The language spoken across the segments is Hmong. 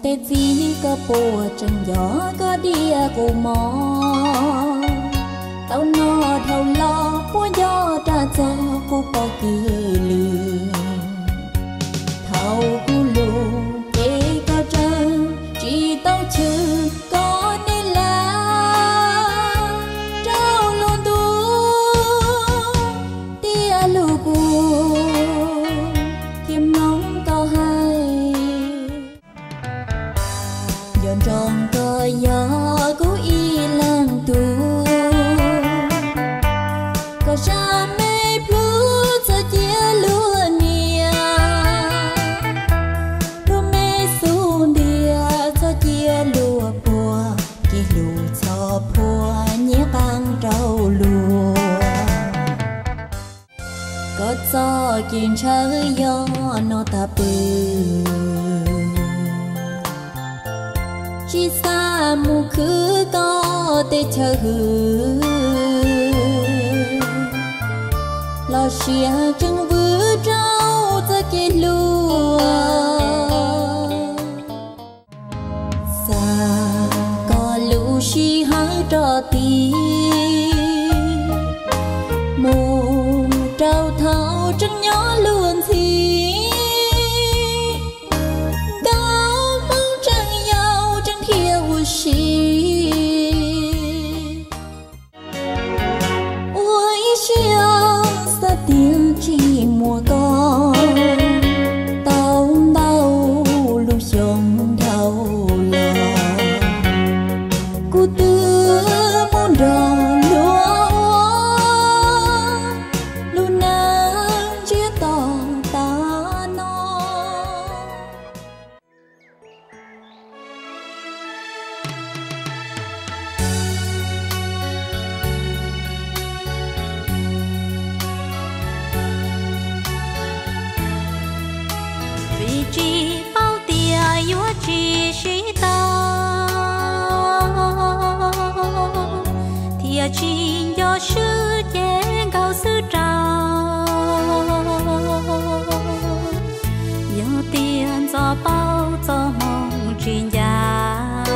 Tej txiv koj puas tseem nco koj diav qus mos, tau noj dhau los puas nco rau txog kuv pog kwv lwm. Thaum kuv lus ces koj tseem tsis tau chwv koj tej lus rau lub ntuj, tias lus kuv thiaj mloog koj hais. Nco ntsoov koj yog kuv ib leeg tug, koj zaj me plhu txoj cia luag niam, luag me xub ntiag txoj cia luag puag, kev hlub txhob phuam nyiam qee rau luag. Koj txoj kev ntshaw yog no tas pw, tsis xav mus khwv koj tej chaw hwm, los sis tseem vwm rau txoj kev hlub. Xav koj lub sij hawm rov tid mus rau thaum tseem nyob luag ntxhi, nkauj hmoob tseem yau tseem dhia ua si. Ua ib siab xav tias tsis muaj koj tau ntau lub xyoo dhau los, kuv twb mus nrog luag ua lub neej ntsiag to tas no. Vim tsis paub tias yuav tsis sib tau, thiaj tsis nco swb ces nkaum xwb rau. Yog tias ntxov paub txoj hmoo tsis ncaj,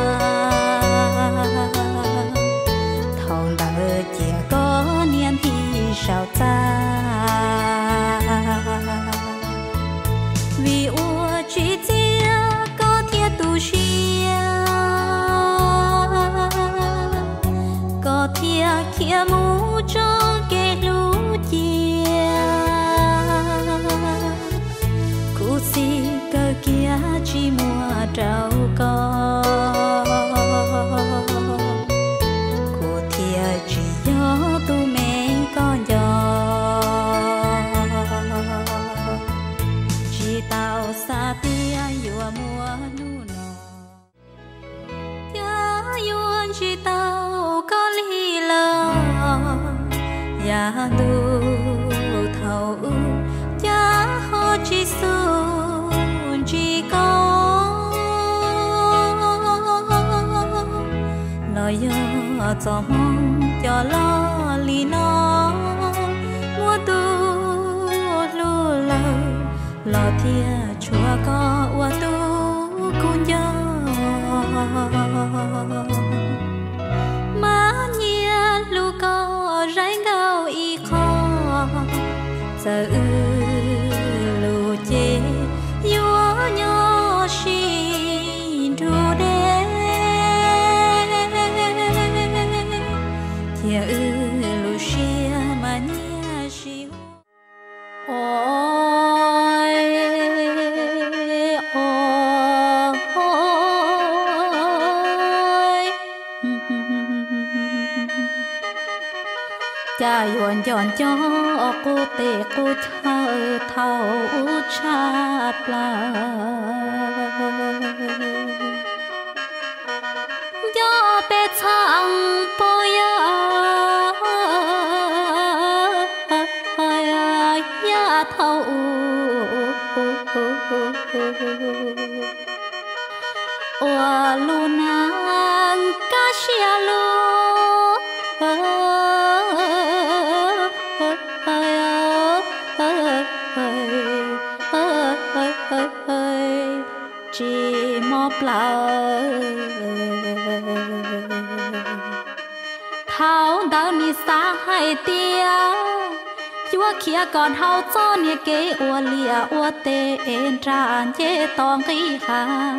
thaum ntawd cia koj niam nti saum txaj. Vim ua tsis txiaj koj thiaj tu siab, koj thiaj khiav mus tso kev hlub cia. Khuv xim kawg kiag tsis muaj rau koj, kuv thiaj tsis yog tus me koj nco. Tsis tau xav tias yuav muaj hnub no, cas yuav ntsib tau koj li lawm. Yav ntuj thaum ub cas ho tsis xub ntsib koj, los yog txoj hmoo coj los li no, muaj tus hlub lawm los thiaj tshuav koj ua tus kub nco. Mas nyias hlub koj zaib nkaus ib qho, txawm wb lus ces yuav nyob sib nrug deb, cia wb lub siab mas nyias sib hu. Oi, oi, cas yuav nco nco qub tes qub chaw thaum ub tshaj plaws. Nco peb txheej puas yog, yog thaum ub ua lub neej kaj siab lug, tsis mob plaws. Thaum ntawd nim xav hais tias yuav khiav kom dhau txoj niag kev ua liaj ua teb nram ncej tos nqis hav,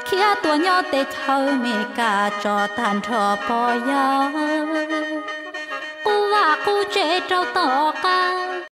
khiav tuaj nyob teb chaws Meskas tso tag nrho pog yawg, qub vaj qub tsev rau tom qab.